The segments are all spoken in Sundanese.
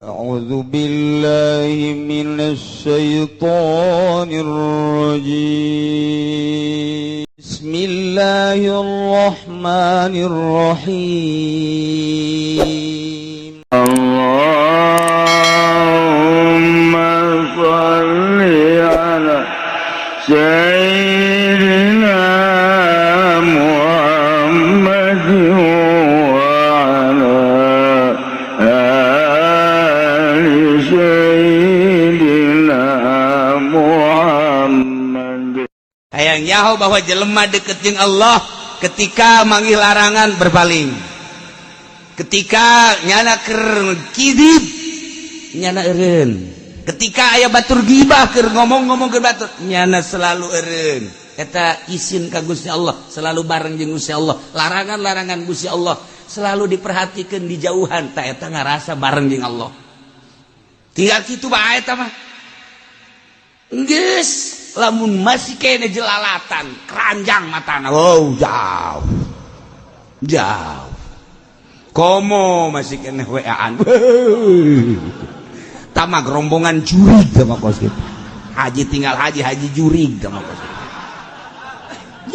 أعوذ بالله من الشيطان الرجيم. بسم الله الرحمن الرحيم. اللهم صل على سيدنا محمد وعلى آل سيدنا محمد. Hayang nyaho bahwa jelema deket jeung Allah ketika manggil larangan berpaling, ketika nyana keur kidib nyana eureun, ketika aya batur gibah, keur ngomong-ngomong ke batur nyana selalu eureun. Eta isin ka Gusti Allah, selalu bareng jeung Gusti Allah. Larangan-larangan Gusti Allah selalu diperhatikan, dijauhan. Tak, eta ngarasa bareng jeung Allah. Tinggal kitu bae eta mah. Geus, lamun masih kene jelalatan keranjang matana, wow, jauh jauh. Komo masih kene WA-an tamak rombongan jurig sama kos gitu. Haji tinggal haji, haji jurig sama kos gitu.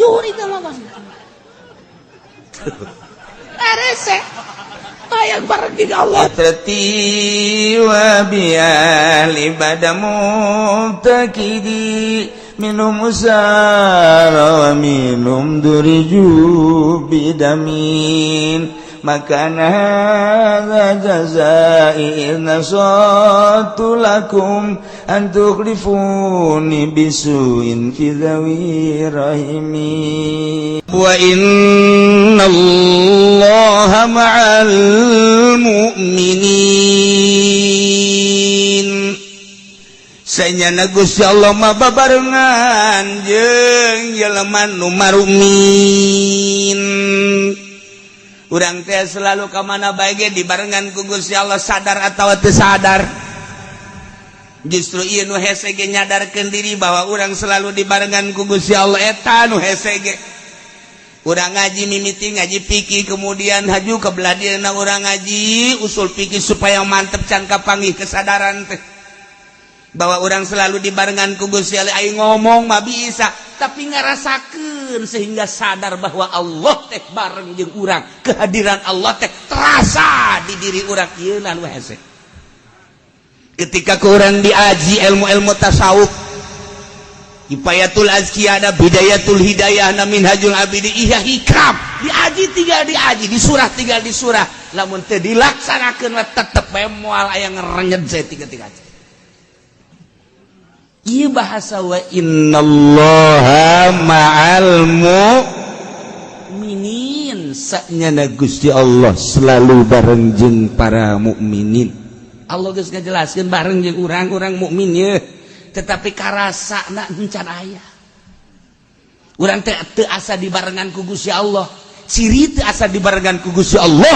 Jurig sama kos gitu. Arese hayang bareng jeung Allah. Wa biali bada mubtakidi minum usara wa minum duriju bidamin makana hadza jazai in nasatu lakum an tukhlifuni bisuin fi dhawi rahimi wa inna allaha ma'al mu'minin. Sanyana Gusti Allah mah babarengan jeung jelema nu marumin. Urang teh selalu ka mana bae ge dibarengan ku Gusti Allah, sadar atawa teu sadar. Justru ieu nu hese ge nyadarkeun diri bahwa urang selalu dibarengan ku Gusti Allah, eta nu hese ge. Urang ngaji mimiti ngaji fikih, kemudian haju ke belah dieuna urang ngaji usul fikih supaya mantep, can kapanggih kesadaran teh bahwa orang selalu dibarengan ku Gusti Allah. Aing ngomong mah bisa, tapi ngarasakeun sehingga sadar bahwa Allah teh bareng jeung urang, kehadiran Allah teh terasa di diri urang, ieu nu hese. Ketika ku urang diaji ilmu-ilmu tasawuf, Kifayatul Azkiyah, Bidayatul Hidayah, Minhajul Abidi, Ihya Hikam, diaji tinggal diaji, di surah tinggal di surah, lamun teu dilaksanakeun mah tetep bae moal aya ngerenyet. Saya tiga tiga. Ieu bahasa wa innallaha ma'al mu'minin, saknyana Gusti Allah selalu bareng jeung para mukminin. Allah geus ngajelaskeun bareng jeung urang-urang mukmin ye, tetapi karasa na encan aya. Urang teh teu asa dibarengan ku Gusti Allah. Ciri teu asa dibarengan ku Gusti Allah,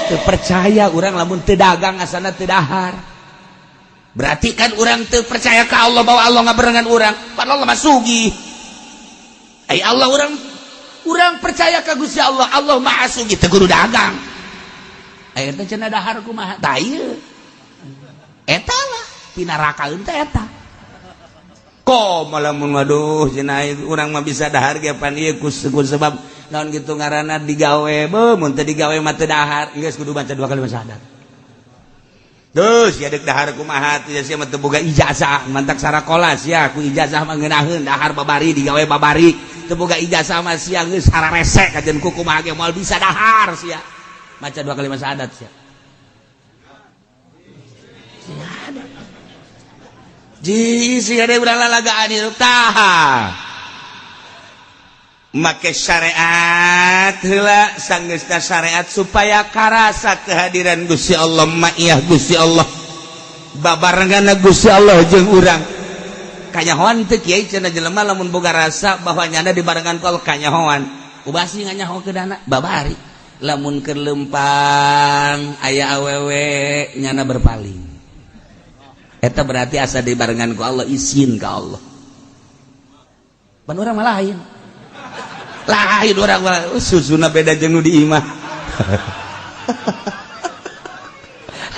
teu percaya urang lamun teu dagang asana teu dahar. Berarti kan urang teu percaya ka Allah bahwa Allah ngabarengan urang, padahal Allah mah sugih. Ai Allah, urang urang percaya ka Gusti Allah, Allah Maha Sugih, teu kudu dagang. Aya teh cenah dahar kumaha? Tah ieu eta lah pinarakaeun teh eta. Kok malah mun waduh cenah urang mah bisa dahar ge pan ieu ku sebab naon gitu ngaranna digawe, be mun teu digawe mah teu dahar. Geus kudu baca dua kali syahadat. Terus ya dek dahar kumaha teh sia mah teu boga ijazah, mantak sarakola sia ku ijazah mah ngeunaheun dahar babari, digawe babari. Teu boga ijazah mah sia geus hararese kajen ku kumaha ge moal bisa dahar sia. Maca dua kali syahadat sia. Sia. Ji sia ada urang lalagaan itu tah. Make syariat heula, sanggeusna syariat supaya karasa kehadiran Gusti Allah, ma'iyah Gusti Allah, babarengan Gusti Allah jeung urang. Kanyahoan teu, kiai? Cenah jelema lamun boga rasa bahwa nyana dibarengan ku Allah kanyahoan. Ubasi nganyaho ke dana babari. Lamun keur lempang aya awewe nyana berpaling, eta berarti asa dibarengan ku Allah, izin ka Allah. Pan urang mah lain lain, urang mah susuna beda jeung nu di imah.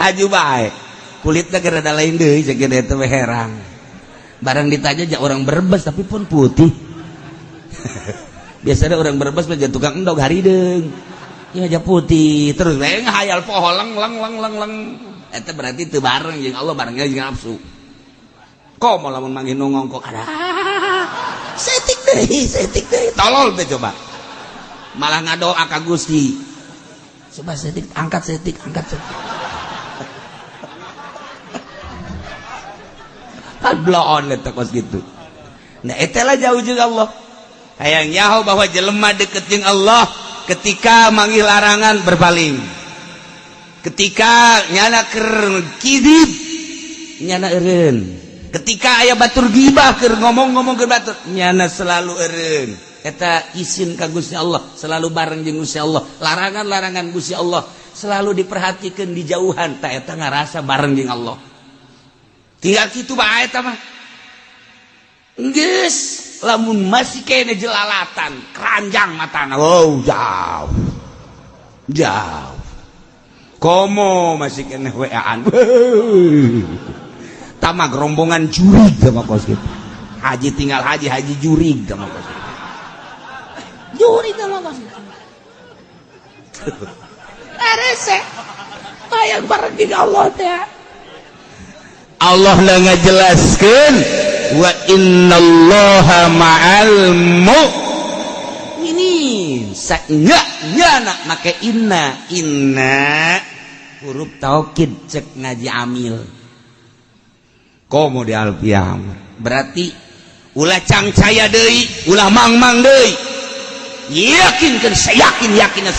Haju bae. Kulitnya rada lain deui, cek eta teh herang. Barang ditanya ja orang Brebes tapi pun putih. Biasanya orang Brebes mah tukang endog harideung. Ya aja putih terus we ngahayal poho leng leng leng leng leng. Eta berarti teu bareng jeung Allah, barengnya jeung nafsu. Komo lamun manggih nu ngongkok, ada setik deui, setik deui, tolol teh coba. Malah ngadoa ka Gusti. Coba setik, angkat setik, angkat setik. Kan bloon eta kos gitu. Nah, eta lah jauh jeung Allah. Hayang nyaho bahwa jelema deket jeung Allah ketika manggih larangan berpaling. Ketika nyana keur kidib, nyana eureun. Ketika aya batur gibah keur ngomong-ngomong ke batur, nyana selalu eureun. Eta isin ka Gusti Allah, selalu bareng jeung Gusti Allah. Larangan-larangan Gusti Allah selalu diperhatikan di jauhan, ta eta ngarasa bareng jeung Allah. Tinggal kitu bae eta mah. Geus, lamun masih kene jelalatan, keranjang matana. Wow, jauh. Jauh. Komo masih kene WA-an. Tamak rombongan jurig sama kos gitu. Haji tinggal haji, haji jurig sama kos gitu. Jurig sama kos gitu. Rese. Hayang bareng jeung Allah teh. Allah lah ngajelaskeun wa innallaha ma'al mu'minin. Saknya nyana make inna, inna huruf taukid cek ngaji amil. Komo di alfiah berarti ulah cangcaya deui, ulah mangmang deui. Yakinkeun, sayakin yakin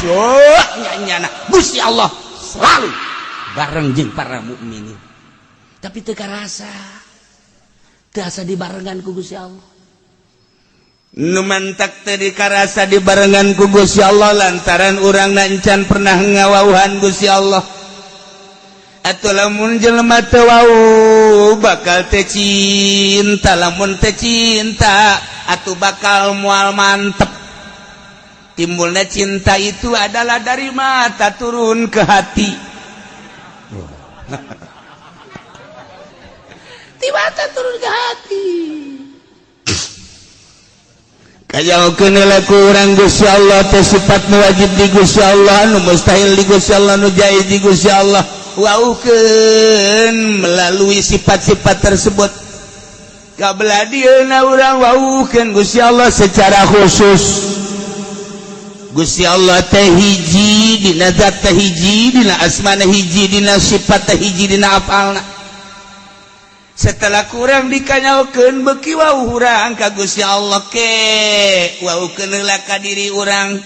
nyana Gusti Allah selalu bareng jeung para mukminin. Tapi teu karasa, teu asa dibarengan ku Gusti Allah. Nu mantak teu dikarasa dibarengan ku Gusti Allah lantaran urang encan pernah ngawauhan Gusti Allah. Atuh lamun jelema teu wau bakal teu cinta, lamun teu cinta atuh bakal moal mantep. Timbulnya cinta itu adalah dari mata turun ke hati. Di mata turun ke hati. Kajaukeun heula ku urang Gusti Allah teh sifat nu wajib di Gusti Allah, nu mustahil di Gusti Allah, nu jaiz di Gusti Allah. Waukeun melalui sifat-sifat tersebut. Kabela dieuna urang waukeun Gusti Allah secara khusus. Gusti Allah teh hiji dina zat teh hiji dina asmana hiji dina sifat teh hiji dina afalna. Setelah kurang dikanyalkeun beuki wau urang ka Gusti Allah ke waukeun heula ka diri urang,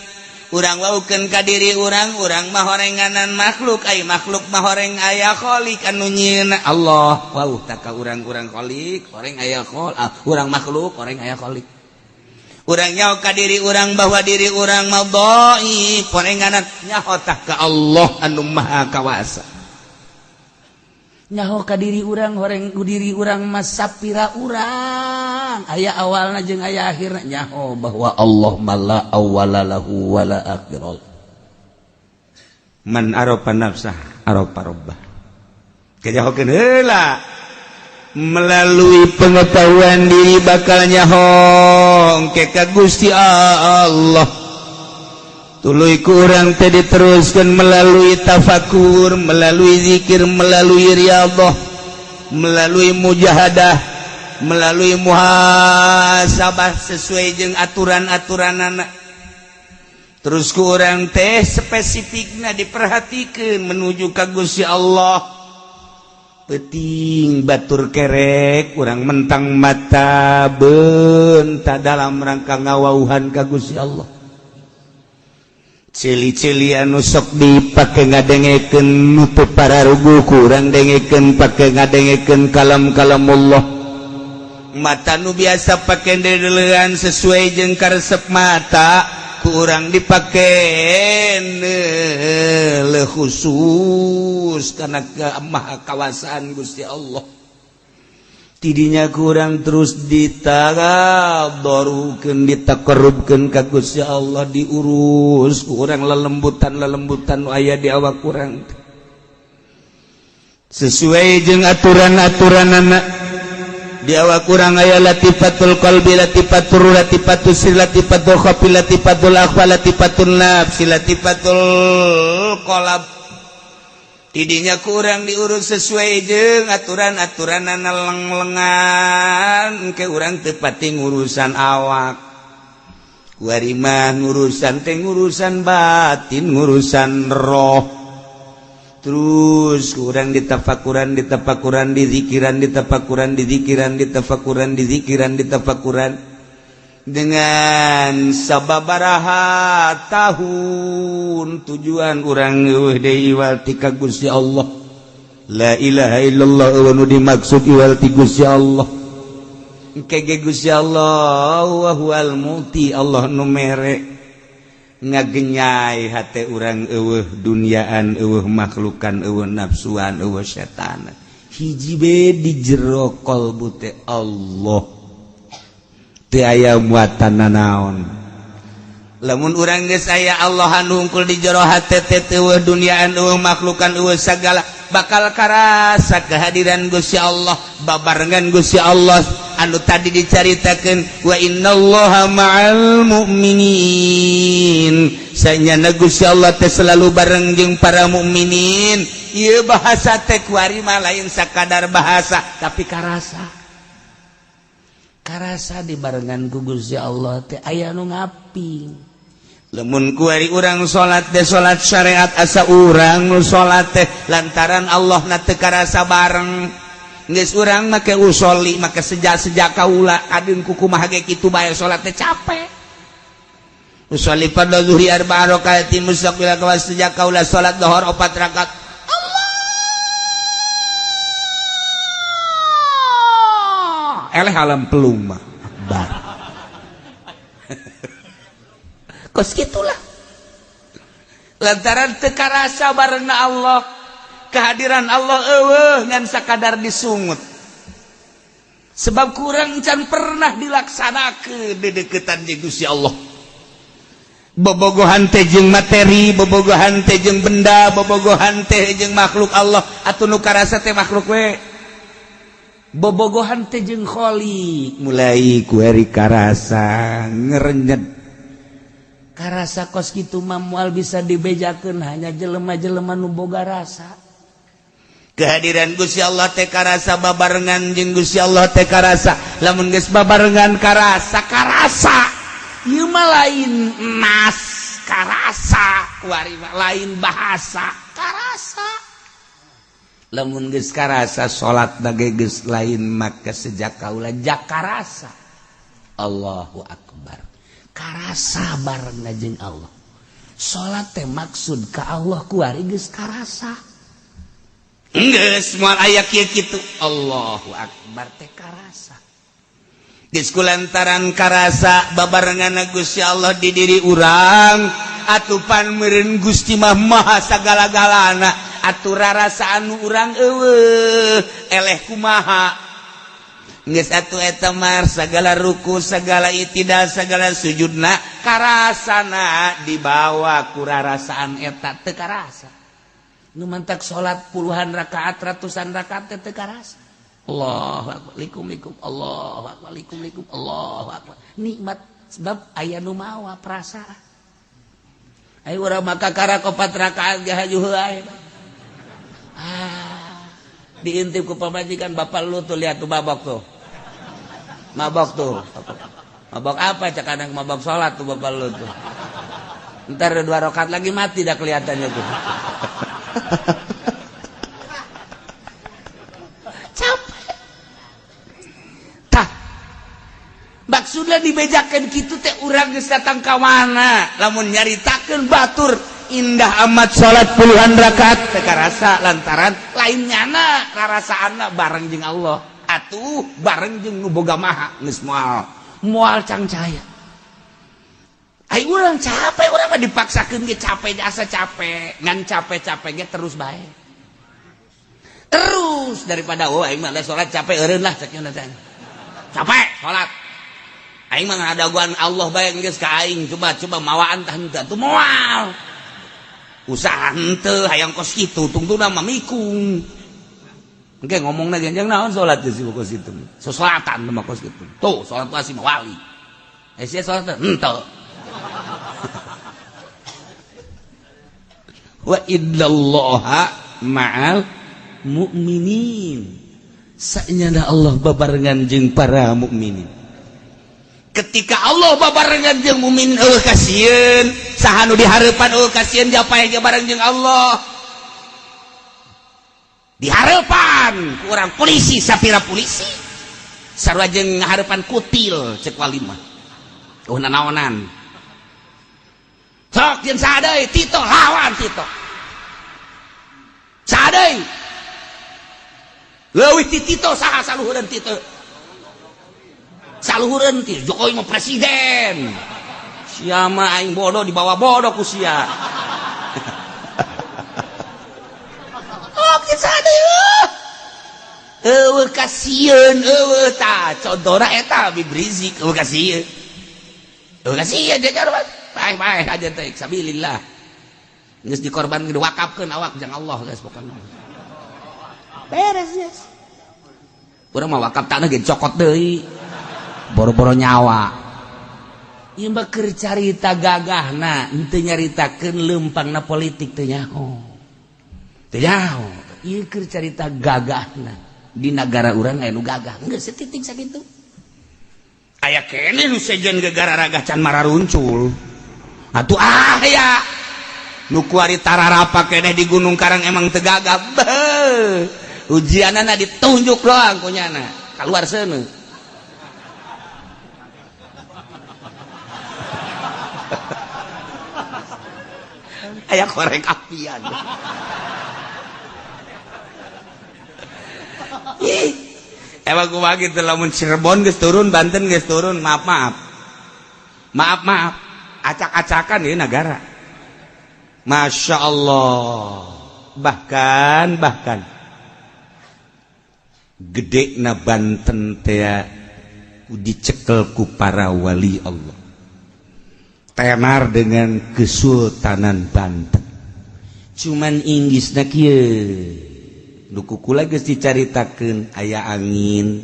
urang waukeun ka diri urang, urang mah horenganan makhluk, ai makhluk mah horeng aya khalik anu nyieunna Allah. Wau tak ka urang-urang khalik horeng aya khol, urang makhluk horeng aya khalik. Urang nyaho ka diri urang bahwa diri urang mah dhaif horenganan, nyaho tah ka Allah anu maha kawasa. Nyaho ka diri urang horeng diri urang mah sapira urang aya awalna jeung aya akhirna, nyaho bahwa Allah mala awwala lahu wala akhira. Man arafa nafsah arafa rabbah. Kajahokeun heula melalui pengetahuan diri bakal nyaho engke ka Gusti Allah. Tuluy ku urang teh diteruskan melalui tafakur, melalui zikir, melalui riyadhah, melalui mujahadah, melalui muhasabah sesuai jeung aturan-aturanana. Terus ku urang teh spesifikna diperhatikan menuju ka Gusti Allah. Peting batur kerek urang mentang mata benta dalam rangka ngawauhan ka Gusti Allah. Cili-cili anu sok dipake ngadengekeun nutup pararugu kurang dengekeun pake ngadengekeun kalam-kalam Allah. Mata nu biasa pake dedelean sesuai jeung karesep mata kurang dipake le khusus karena kemaha kawasaan Gusti Allah. Tidinya kurang terus ditagadorukeun ditakarubkeun ka Gusti Allah, diurus kurang lelembutan-lelembutan nu aya di awak kurang. Sesuai jeung aturan-aturan anak di awak kurang aya latifatul qalbi, latifatul, latifatul sir, latifatul khafi, latifatul akhfa, latifatul nafsi, latifatul qalb. Tidinya kurang diurus sesuai jeung aturan-aturan leng-lengan ke urang teu pati ngurusan awak. Kuari mah ngurusan teh ngurusan batin, ngurusan roh. Terus kurang ditafakuran, ditafakuran, dizikiran, ditafakuran, dizikiran, ditafakuran, dizikiran, ditafakuran dengan sababaraha tahun tujuan urang eueuh deui iwal ti ka Gusti Allah. La ilaha illallah eueuh nu dimaksud iwal ti Gusti Allah. Engke ge Gusti Allah wa huwal mu'ti, Allah nu mere, ngagenyai hate urang, eueuh duniaan, eueuh makhlukan, eueuh nafsuan, eueuh setan, hiji be di jero qalbu teh Allah, teu aya muatan nanaon. Lamun urang geus aya Allah anu hungkul di jero hate teh, eueuh duniaan, eueuh makhlukan, eueuh sagala, bakal karasa kehadiran Gusti Allah, babarengan Gusti Allah anu tadi dicaritakeun, wa innallaha ma'al mu'minin. Sanyana Gusti Allah teh selalu bareng jeung para mukminin. Ieu bahasa teh kuari mah lain sakadar bahasa, tapi karasa, karasa dibarengan ku Gusti Allah teh aya nu ngaping. Lamun kuari urang salat teh salat syariat, asa urang nu salat teh lantaran Allah na teu karasa bareng. Geus urang make usoli, make sejak-sejak kaula adeun kukumaha ge kitu bae salat teh capek. Usolli fardhu zuhri arba'a rakaatin mustaqbil kawas, sejak kaula salat lohor 4 rakaat. Allah eleh alam pelung mah akbar. Kos gitulah lantaran teu karasa barengna Allah, kehadiran Allah eueuh ngan sakadar disungut, sebab kurang can pernah dilaksanakeun dedeketan jeung Gusti Allah. Bobogohan teh jeung materi, bobogohan teh jeung benda, bobogohan teh jeung makhluk Allah, atuh nu karasa teh makhluk we. Bobogohan teh jeung kholiq, mulai kuari karasa ngerenyet, karasa kos kitu mah moal bisa dibejakeun, hanya jelema-jelema nu boga rasa. Kehadiran Gusti Allah teh karasa, babarengan jeung Gusti Allah teh karasa. Lamun geus babarengan karasa, karasa ieu mah lain nas, karasa kuari mah lain bahasa, karasa. Lamun geus karasa salat ge geus lain maka sejak kaula jakarasa. Allahu akbar, karasa bareng jeung Allah. Salat teh maksud ka Allah kuari geus karasa, geus moal aya kieu kitu. Allahu akbar teh karasa. Geus kulantaran karasa babarengan Gusti Allah di diri urang, atupan meureun Gusti mah maha sagala-galana, atuh rarasaan nu urang eueuh eleh kumaha. Geus atuh eta mah segala ruku, segala itidal, segala sujudna karasana dibawa ku rarasaan eta teu karasa. Nu mantak salat puluhan rakaat, ratusan rakaat teh teu karasa. Allahu akbar, likum likum, Allahu akbar, likum likum, Allahu akbar. Nikmat sebab aya nu mawa perasaan. Ayo urang maka karak 4 rakaat ge hajuh heula. Ah, diintip ku pamajikan, bapak lu tuh lihat tuh mabok tuh. Mabok tuh. Mabok apa cak anak, mabok sholat tuh bapak lu tuh. Ntar 2 rakaat lagi mati dah kelihatannya tuh. Capek. Tah. Maksudnya dibejakan kitu teh urang geus datang ka mana? Lamun nyaritakeun batur indah amat salat puluhan rakaat teu karasa lantaran lain nyana rarasaanna bareng jeung Allah. Atuh bareng jeung nu boga maha geus moal moal cangcaya. Ai urang capek, urang mah dipaksakeun ge capek, asa capek, ngan capek-capek ge terus bae. Terus daripada oh aing mah salat capek eureun lah cek nya teh. Capek salat. Aing mah ngadaguan Allah bae geus ka aing, coba-coba mawaan tah henteu atuh moal. Usaha henteu hayang kos kitu tungtungna mah mikung. Engke ngomongna janjang naon salat geus kos kitu. So salatan mah kos kitu. Tuh salat wasi mah wali. Eh sia salat henteu. Wa innallaha ma'al mu'minin. Sanyana Allah babarengan jeung para mukminin. Ketika Allah babarengan jeung mukmin eueuh kasieun, saha nu dihareupan eueuh kasieun japae ge bareng jeung Allah. Dihareupan ku urang polisi sapira polisi. Sarua jeung ngahareupan kutil cek wali mah. Eueuh nanaonan. Sok jeung saha deui Tito lawan Tito. Saha deui? Leuwih ti Tito saha saluhureun Tito? Saluhureun ti Jokowi mah presiden. Sia mah aing bodoh dibawa bodoh ku sia. Oke saha deui? Eueuh kasieun eueuh tah contohna eta Habib Rizik eueuh kasieun. Eueuh kasieun jajar paeh-paeh aja teh sabilillah. Geus dikorbankeun diwakafkeun awak jang Allah geus pokona. Beres geus. Urang mah wakaf tanah ge cokot deui. Boro-boro nyawa. Ieu mah keur carita gagahna, henteu nyaritakeun leumpangna politik teu nyaho. Teu nyaho. Ieu keur carita gagahna. Di nagara urang aya nu gagah. Geus setitik sakitu. Aya keneh nu sejen gegararagah can mararuncul. Atuh aya. Nu kuari tararapa keneh di Gunung Karang emang teu gagah. Beuh. Ujianana ditunjuk doang ku nyana. Kaluar seuneu. Aya korek apian. Ih. Emang kumaha kitu lamun Cirebon geus turun, Banten geus turun, maaf maaf. Maaf maaf. Acak-acakan ieu nagara. Masya Allah. Bahkan gede na Banten teh dicekel ku para wali Allah. Tenar dengan Kesultanan Banten. Cuman Inggrisna kieu. Nu kukula geus dicaritakeun aya angin,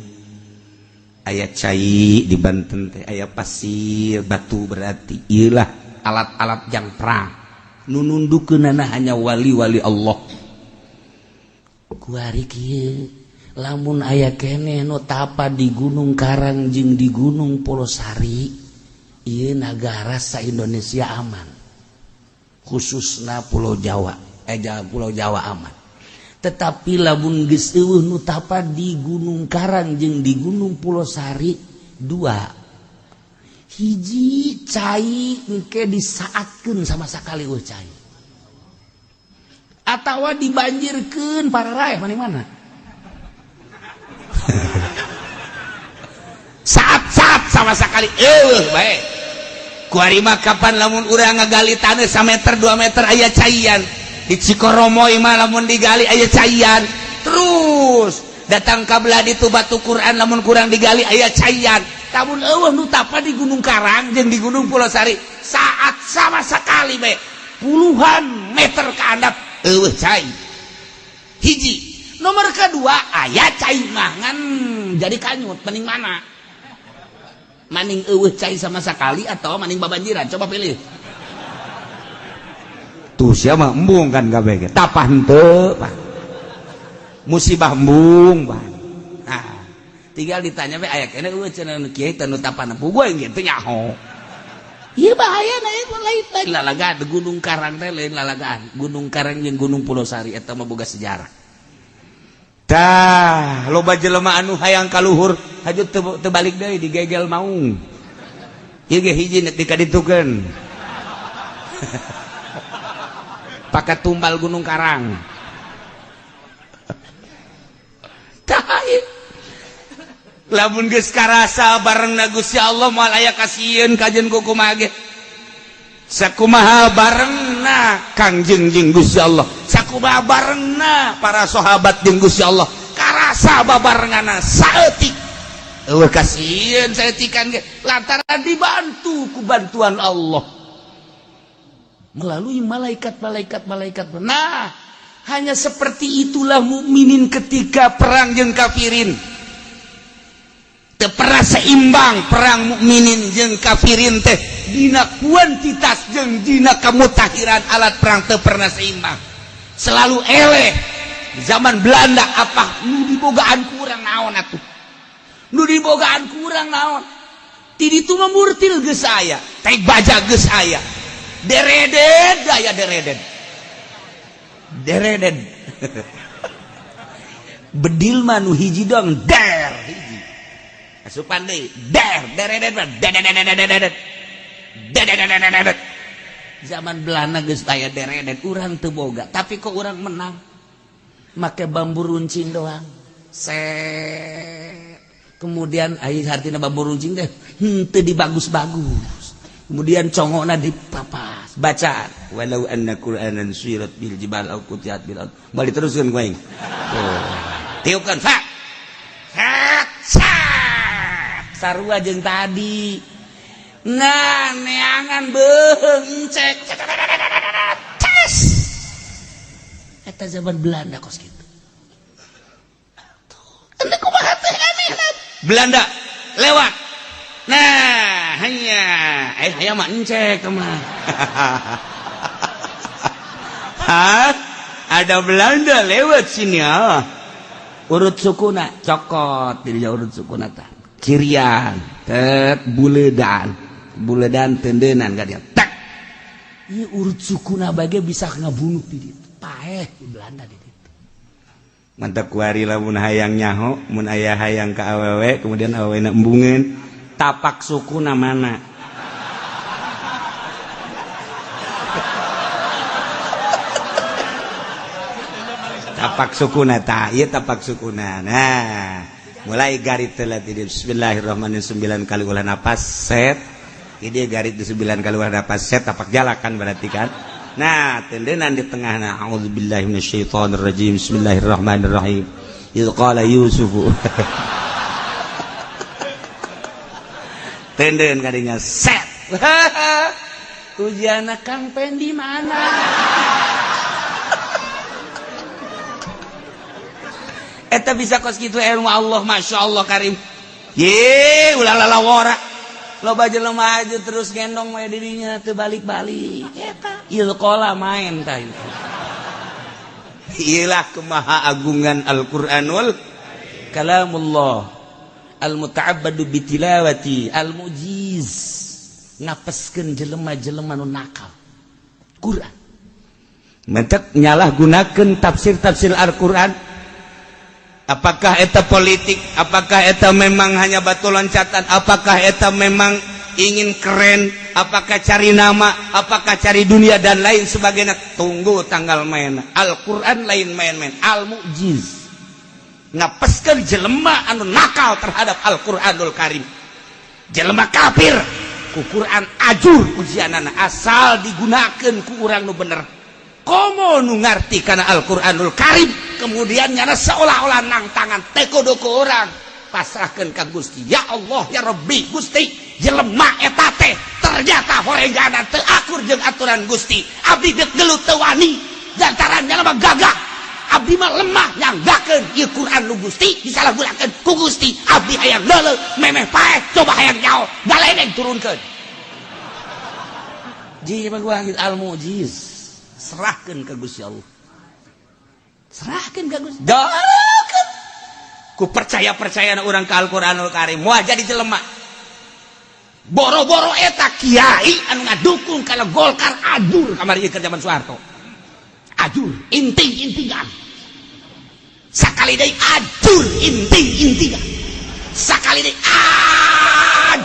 aya cai di Banten teh, aya pasir, batu berarti ieulah alat-alat jang perang. Nu nundukeunana hanya wali-wali Allah. Kuari kieu lamun aya keneh nu tapa di Gunung Karang jeung di Gunung Pulosari, ieu nagara sa Indonesia aman. Khususna Pulau Jawa, Pulau Jawa aman. Tetapi lamun geus eueuh nu tapa di Gunung Karang jeung di Gunung Pulosari dua. Hiji cai engke disaatkeun sama sakali eueuh cai. Atawa dibanjirkeun pararaeh mana-mana. Saat-saat sama sekali eueuh bae. Kuari mah kapan lamun urang ngagali taneuh sameter 2 meter aya caian. Di Cikoromoy mah lamun digali aya caian. Terus datang ka belah ditu Batu Quran lamun kurang digali aya caian. Lamun eueuh nu tapa di Gunung Karang jeung di Gunung Pulosari saat sama sekali bae puluhan meter ka handap eueuh cai. Hiji. Nomor kedua aya cai mah ngan jadi kanyut mending mana? Maning eueuh cai sama sekali atau maning babanjiran? Coba pilih. Tuh sia mah embung kan kabeh ge. Tapah henteu, Pak. Musibah embung, Pak. Nah, tinggal ditanya we aya keneh eueuh cenah nu kiai teh nu tapana puguh aing teu nyaho. Ieu bahaya na ieu lain lalagaan Gunung Karang teh lain lalagaan. Gunung Karang jeung Gunung Pulosari eta mah boga sejarah. Tah, loba jelema anu hayang kaluhur haju teu balik deui digegel maung. Ieu ge hiji nek dikaditukeun. Pakai tumbal Gunung Karang. Tah, lamun geus karasa barengna Gusti Allah moal aya kasieun kajeun ku kumaha ge. Sakumaha barengna Kangjeng jeung Gusti Allah, sakumaha barengna para sahabat jeung Gusti Allah, karasa babarengana saeutik. Eueuh kasieun saeutikan ge lantaran dibantu ku bantuan Allah melalui malaikat-malaikat malaikat. Nah, Hanya seperti itulah mukminin ketika perang jeung kafirin. Teu pernah seimbang perang mukminin jeung kafirin teh dina kuantitas jeung dina kemutahiran alat perang teu pernah seimbang. Selalu eleh. Di zaman Belanda apa nu dibogaan kurang naon atuh? Nu dibogaan kurang naon? Ti ditu mah murtil geus aya, teh baja geus aya. Deredet aya deredet. Deredet. Bedil mah nu hiji doang der hiji. Asupan deui der deredet mah dedededededet. Dedededededet. Zaman Belanda geus aya deredet, urang teu boga, tapi kok urang menang. Make bambu runcing doang. Set. Kemudian ai hartina bambu runcing teh henteu dibagus-bagus. Kemudian congokna dipapas, bacaan walau anna qur'anan suyirat bil jibal au qutiat bil ard. Balik teruskeun ku aing. Tuh. Tiupkeun fa. Set. Set. Sarua jeung tadi. Nah, neangan beuheung cek. Ces. Eta zaman Belanda kos kitu. Tuh. Ente kumaha teh anehna. Belanda lewat. Nah, hanya hayang mah encek mah. Hah? Ada Belanda lewat sini ah. Urut sukuna cokot dirinya urut sukuna tah. Kirian, tet buledan. Buledan tendenan ka dia. Tak. Ieu urut sukuna bage bisa ngabunuh di ditu. Paeh di Belanda di ditu. Mantap kuari lamun hayang nyaho, mun aya hayang ka awewe, kemudian awewe na embungeun, tapak sukuna mana? Tapak sukuna tah, ieu tapak sukuna. Nah, mulai garit telat ini bismillahirrahmanirrahim 9 kali ulah napas set. Ini garit di 9 kali ulah napas set tapak jalakan berarti kan. Nah, tendenan di tengah nah, a'udzubillahi minasyaitonirrajim. Bismillahirrahmanirrahim. Idz qala Yusufu. Tenden kadinya set. Ujiana Kang Pendi mana? Eta bisa kos kitu ilmu Allah, Masya Allah Karim. Ye, ulah lalawara. Loba jelema aja terus gendong we dirinya teu balik-balik. Eta ilqala main tah itu. Iyalah kemahaagungan Al-Qur'anul Kalamullah al-muta'abbadu bitilawati al-mujiz ngapeskeun jelema-jelema nu nakal. Quran. Mentek nyalahgunakeun tafsir-tafsir Al-Qur'an. Apakah eta politik? Apakah eta memang hanya batu loncatan? Apakah eta memang ingin keren? Apakah cari nama? Apakah cari dunia dan lain sebagainya? Tunggu tanggal main. Al-Quran lain main-main. Al-Mu'jiz. Ngapeskeun jelema anu nakal terhadap Al-Quranul Karim. Jelema kafir ku Quran ajur ujianana asal digunakeun ku urang nu bener. Komo nu ngarti kana Al-Quranul Karim, kemudian nyana seolah-olah nang tangan teko doko orang pasrahkeun ka Gusti. Ya Allah ya Rabbi Gusti, jelema eta teh ternyata horenggana teu akur jeung aturan Gusti. Abdi deuk gelut teu wani lantaran nyana mah gagah. Abdi mah lemah nyanggakeun ieu Quran nu Gusti disalahgunakeun ku Gusti. Abdi hayang leuleuh memeh paeh coba hayang nyaho galedeng turunkeun. Ji mah gua al-mujiz. Serahkan ke Gusti Allah. Serahkan ke Gusti. Dalakeun. Ku percaya-percayana urang ka Al-Qur'anul Karim moal jadi jelema. Boro-boro eta kiai anu ngadukung kalau Golkar ajur kamari ieu zaman Soeharto. Ajur inting-intingan. Sakali deui ajur inting-intingan. Sakali deui aj.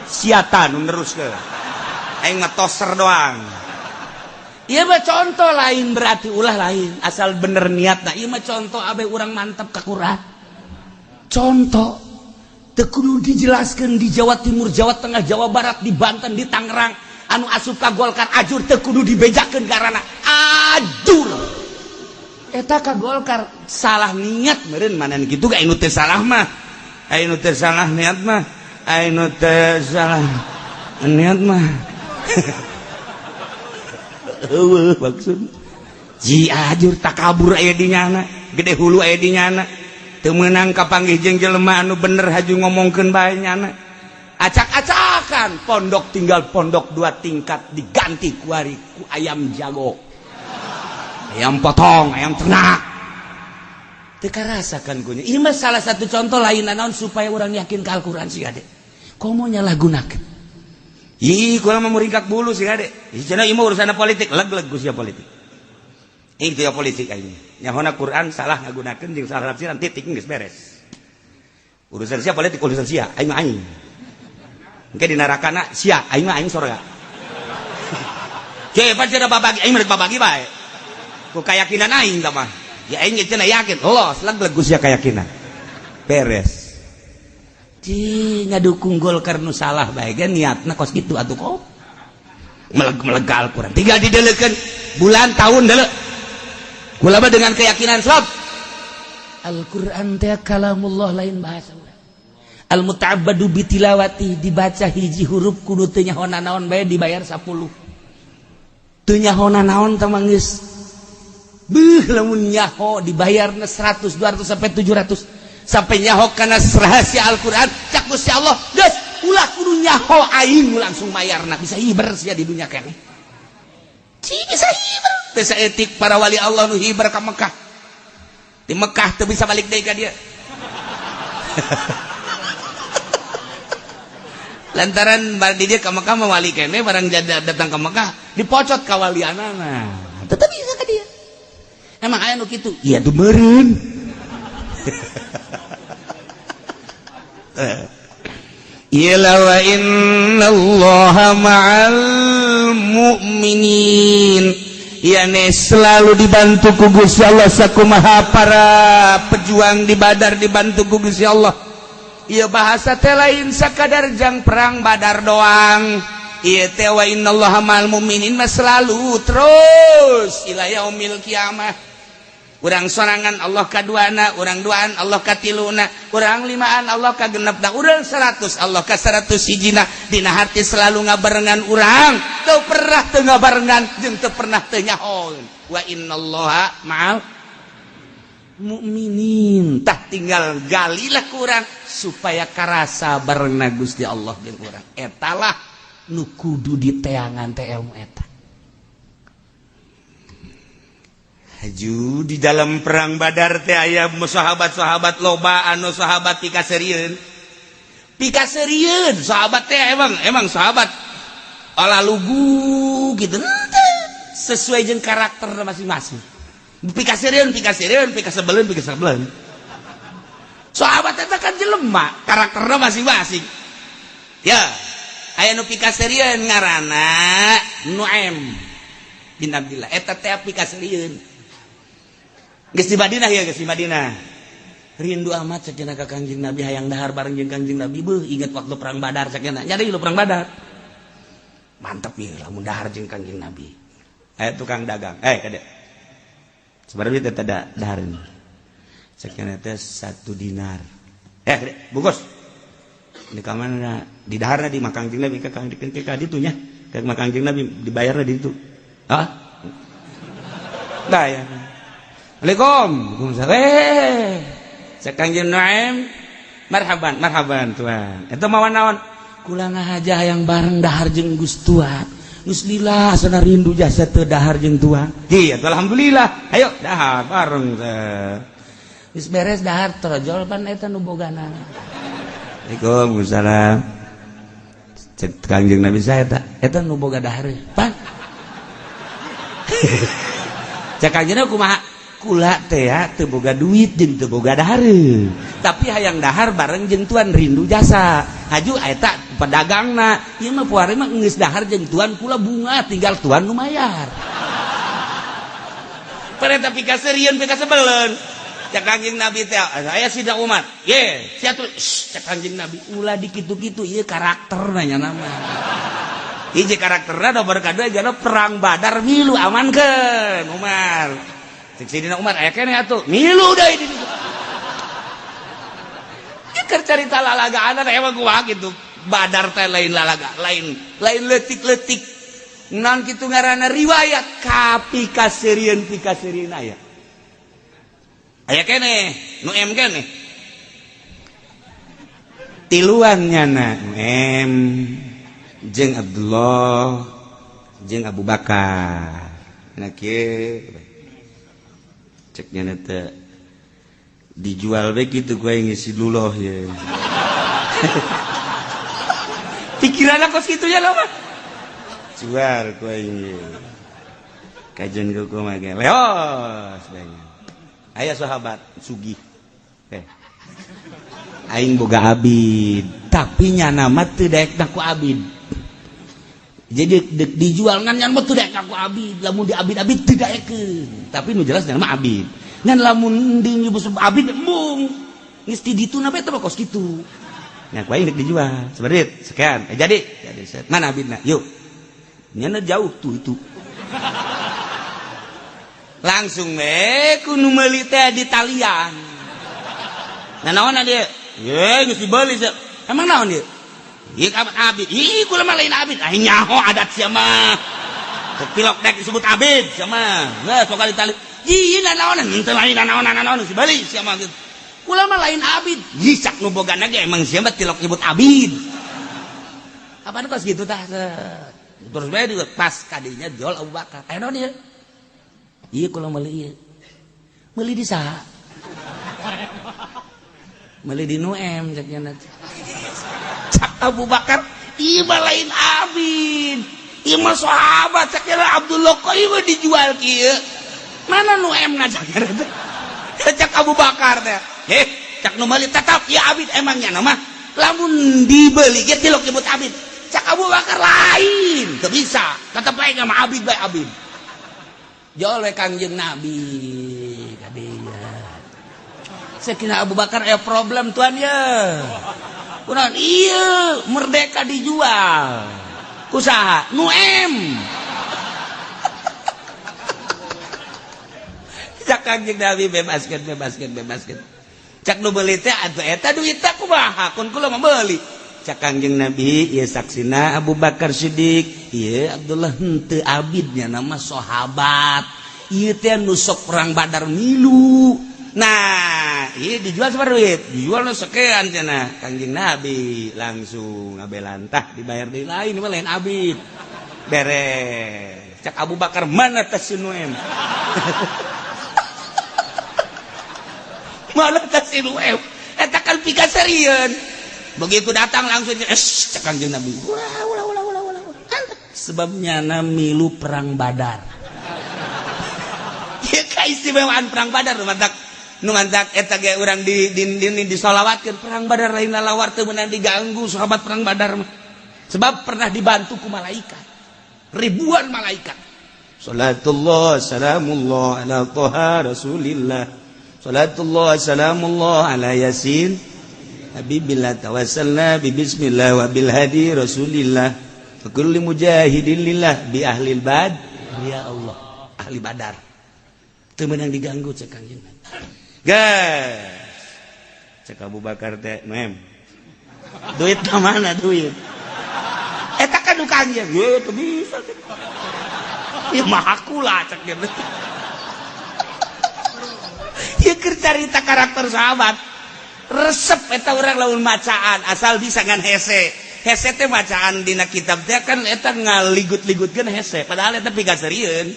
Siata nu neruskeun. Aing mah toser doang. Ieu mah contoh lain berarti ulah lain asal bener niatna. Ieu mah contoh abe urang mantep ka Quran. Contoh teu kudu dijelaskeun di Jawa Timur, Jawa Tengah, Jawa Barat, di Banten, di Tangerang anu asup ka Golkar ajur teu kudu dibejakeun karana ajur. Eta ka Golkar salah niat meureun manan kitu ga anu teu salah mah. Anu teu salah niat mah, anu teu salah niat mah. Eueuh maksud. Ji ajur takabur aya di nyana, gede hulu aya di nyana, teu meunang kapanggih jeung jelema anu bener haju ngomongkeun bae nyana. Acak-acakan pondok, tinggal pondok dua tingkat diganti kuari ku ayam jago, ayam potong, ayam ternak. Teu karasakan kunya. Ini mah salah satu contoh lain naon supaya orang yakin ke Al-Quran sih ade. Komo nyalahgunakeun. Ih, kula mah muringkak bulu sih ade. Ih, cenah ieu mah urusan politik, leg-leg ku sia politik. Itu ya politik aing. Nyahona Quran salah ngagunakeun jeung salah tafsiran, titik, geus beres. Urusan sia politik, urusan sia, aing mah aing. Engke di nerakana sia, aing mah aing sorga. Cepat cenah babagi, aing mah babagi bae. Ku keyakinan aing tah mah. Ya aing cenah yakin, los leg-leg ku sia keyakinan. Beres. Ci ngadukung Golkar nu salah bae ge niatna kos kitu atuh kok. Meleg-meleg Al-Quran. Tinggal didelekeun bulan tahun deuleu. Kula mah dengan keyakinan sob. Al-Quran teh kalamullah, lain bahasa urang. Al-muta'abbadu bitilawati, dibaca hiji huruf kudu teu nyaho naon bae dibayar 10. Teu nyaho naon teh mah geus beuh, lamun nyaho dibayarna 100, 200 sampai 700, sampai nyaho kana rahasia Al-Quran. Cak Gusti Allah, geus ulah kudu nyaho, aing langsung mayarna. Bisa hiber sia di dunia keneh. Ci bisa hiber. Teu saeutik para wali Allah nu hiber ka Mekah. Di Mekah teu bisa balik deui ka dia. Lantaran bar di dia ka Mekah mah wali keneh, barang datang ke Mekah dipocot ka walianana. Tetep bisa ka dia. Emang aya nu kitu? Iya tuh meureun. Ila wa innallaha ma'al mu'minin. Yani selalu dibantu ku Gusti Allah, sakumaha para pejuang di Badar dibantu ku Gusti Allah. Ieu bahasa teh lain sakadar jang perang Badar doang. Ieu teh wa innallaha ma'al mu'minin mah selalu terus ila yaumil kiamah. Urang sorangan Allah kaduana, urang duaan Allah katiluna, urang limaan Allah kagenepna, urang 100 Allah ka 100 hijina. Dina hati selalu ngabarengan urang, teu pernah teu ngabarengan jeung teu pernah teu nyahoeun. Wa innallaha ma'al mukminin. Tah tinggal galilah ku urang supaya karasa barengna Gusti Allah jeung urang. Etalah nu kudu diteangan teh ilmu eta. Haju di dalam perang Badar teh aya sahabat-sahabat loba anu sahabat pikaseurieun. Pikaseurieun sahabat teh emang emang sahabat ala lugu gitu sesuai jeung karakter masing-masing. Pikaseurieun pikaseurieun, pikasebeleun pikasebeleun. Sahabat eta kan jelema, karakterna masing-masing. Ya, aya nu pikaseurieun ngaranna Nuaim bin Abdillah. Eta teh pikaseurieun. Geus di Madinah ya, geus di Madinah. Rindu amat cenah ka Kangjeng Nabi, hayang dahar bareng jeung Kangjeng Nabi. Beuh, inget waktu perang Badar cenah. Nyari lu perang Badar. Mantep ieu lamun dahar jeung Kangjeng Nabi. Aya tukang dagang. Eh, kade. Sebenarnya teh da dahar ini. Cenah teh 1 dinar. Eh, kade, bungkus. Di kamana di daharna di makam Kangjeng Nabi, ka Kangjeng ka ditu nya. Ka makam Kangjeng Nabi dibayarna di ditu. Hah? Dah ya. Assalamualaikum. Waalaikumsalam. Cek Kangjeng Nuaim, marhaban, marhaban tuan. Eta mawa naon? Kula ngahaja hayang bareng dahar jeung Gus Tuan. Geus lila sana rindu jasa teu dahar jeung tuan. Iya, alhamdulillah. Ayo dahar bareng teh. Geus beres dahar torojol pan eta nu bogana. Waalaikumsalam. Cek Kangjeng Nabi, saya eta, eta nu boga dahar. Pan. Cek Kangjeng kumaha? Kula teh teu boga duit jeung teu boga dahareun, tapi hayang dahar bareng jeung tuan, rindu jasa. Haju eta pedagangna, ieu mah puari mah geus dahar jeung tuan, kula bunga tinggal tuan nu mayar. Pereta pikaseurieun pikasebeleun. Cek Kangjeng Nabi teh aya Sidna Umar ye sia tuh. Cek Kangjeng Nabi, ulah dikitu-kitu, ieu karakterna nya nama hiji karakterna nomor kadua jana perang Badar milu amankeun Umar. Cek Sidina Umar aya keneh atuh milu deui di ditu. Keur carita lalagaan emang gua gitu. Badar teh lain lalaga, lain lain leutik-leutik. Non kitu ngaranna riwayat kapi kaseurieun pikaseurieun aya. Aya keneh nu M keneh. Tiluan nyana M jeung Abdullah jeung Abu Bakar. Nah kieu cek nyana teh dijual bae kitu gua ngisi luloh ye. Pikiran kos kitu ya loh. Jual gua ini. Kajian gua mah ge leos banyak. Aya sahabat sugih. Aing boga abid, tapi nyana mah teu daek ku abid. Jadi dek dijual ngan nyan mah teu daek ku abid, lamun di abid-abid teu daekeun. Tapi nu jelas nyana mah abid. Ngan lamun di nyebut abid embung. Geus di ditu na bae teh kos kitu. Nya ku aing dek dijual. Seberit sekian. Jadi set. Mana abidna? Yuk. Nyana jauh tuh itu. Langsung we ku nu meuli teh di talian. Nah naon dia? Ye geus dibeli sia. Emang naon dia? Ieu abid. Ih kula mah lain abid. Ah nyaho adat sia mah. Pilok dek disebut abid sia mah. Geus sok ditali. Ih naon henteu lain naon geus dibeli sia mah. Kula mah lain abid. Ih cak nu bogana ge emang sia mah tilok nyebut abid. Apaan kos gitu tah? Terus bae pas kadinya jual Abu Bakar. Aya naon ieu? Iya kalau meuli ieu. Meuli di saha? Meuli di nu M cek nya. Cak Abu Bakar, ieu mah lain abid. Ieu mah sahabat cek nya Abdullah kok ieu mah dijual kieu. Mana nu M na cek nya teh? Cak Abu Bakar teh. Heh, cak nu meuli tetap ieu abid emang nya mah. Lamun dibeli ge tilok nyebut abid. Cak Abu Bakar lain, teu bisa. Tetep bae mah abid bae abid. Jol we Kangjeng Nabi kadinya. Sakina Abu Bakar aya problem tuan ya. Kunaon ieu merdeka dijual. Ku saha? Nu M. Cak Kangjeng Nabi bebaskeun bebaskeun bebaskeun. Cak nu beuli teh atuh eta duit teh kumaha kun kula mah beuli. Cak Kangjeng Nabi ieu saksina Abu Bakar Siddiq, ieu Abdullah henteu abidnya nama sahabat. Ieu teh nu sok perang Badar milu. Nah, ieu dijual sabaraha duit? Dijual nu sekian cenah. Kangjeng Nabi langsung ngabelantah dibayar deui lain mah lain abid. Beres. Cak Abu Bakar mana teh si nu M? Mana teh si nu M? Eta kan pikaserieun. Begitu datang langsung cek Kangjeng Nabi. Ulah ulah ulah ulah ulah. Sebabnya na milu perang Badar. Ieu kaistimewaan perang Badar nu mantak eta ge urang di disolawatkeun perang Badar lain lalawar teu meunang diganggu sahabat perang Badar mah. Sebab pernah dibantu ku malaikat. Ribuan malaikat. Salatullah salamullah ala Thaha Rasulillah. Salatullah salamullah ala Yasin Habibillah tawassalna bi bismillah wa bil hadi Rasulillah wa kulli mujahidin lillah bi ahlil bad ya Allah ahli Badar teu meunang diganggu cek Kangjeng. Guys cek Abu Bakar teh mem duit ka mana duit eta kan nu Kangjeng ye teu bisa ieu mah aku lah cek dia. Ieu keur carita karakter sahabat resep eta urang lamun macaan asal bisa ngan hese hese teh macaan dina kitab teh kan eta ngaligut-ligutkeun hese padahal eta pikaseurieun.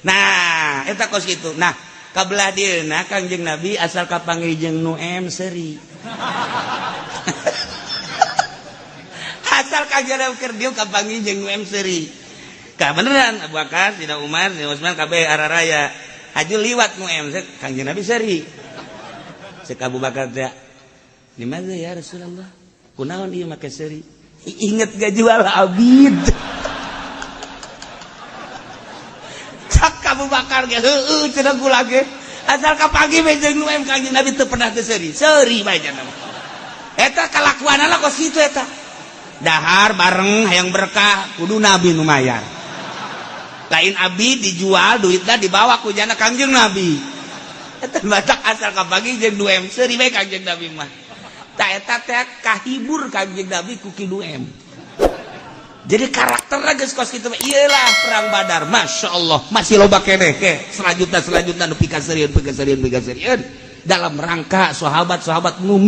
Nah eta kos kitu. Nah kabelah dieuna Kangjeng Nabi asal kapanggih jeung nu M seuri. Asal Kangjeng Nabi keur dieu kapanggih jeung nu M seuri. Ka beneran Abu Bakar, Sina Umar, Sina Utsman kabeh araraya. Haju liwat nu M Kangjeng Nabi seuri. Cek Abu Bakar teh, di mana ya Rasulullah? Kunaon ieu make seuri? Inget gak jual abid. Cak Abu Bakar ge heueuh cenah kula ge. Asal kapagi we jeung nu M Kangjeng Nabi teu pernah teu seuri. Seuri bae cenah. Eta kalakuanana kos kitu eta. Dahar bareng hayang berkah kudu Nabi nu mayar. Lain abid dijual duitna dibawa ku jana Kangjeng Nabi. Eta batak asal kapagi jeung 2 M seuri bae Kangjeng Nabi mah. Ta eta teh kahibur Kangjeng Nabi ku ki 2 M. Jadi karakter geus kos kitu mah. Iyalah, perang Badar, Masya Allah, masih loba keneh ke selanjutnya, selanjutnya nu pikaseurieun, pikaseurieun, pikaseurieun dalam rangka sahabat-sahabat nu.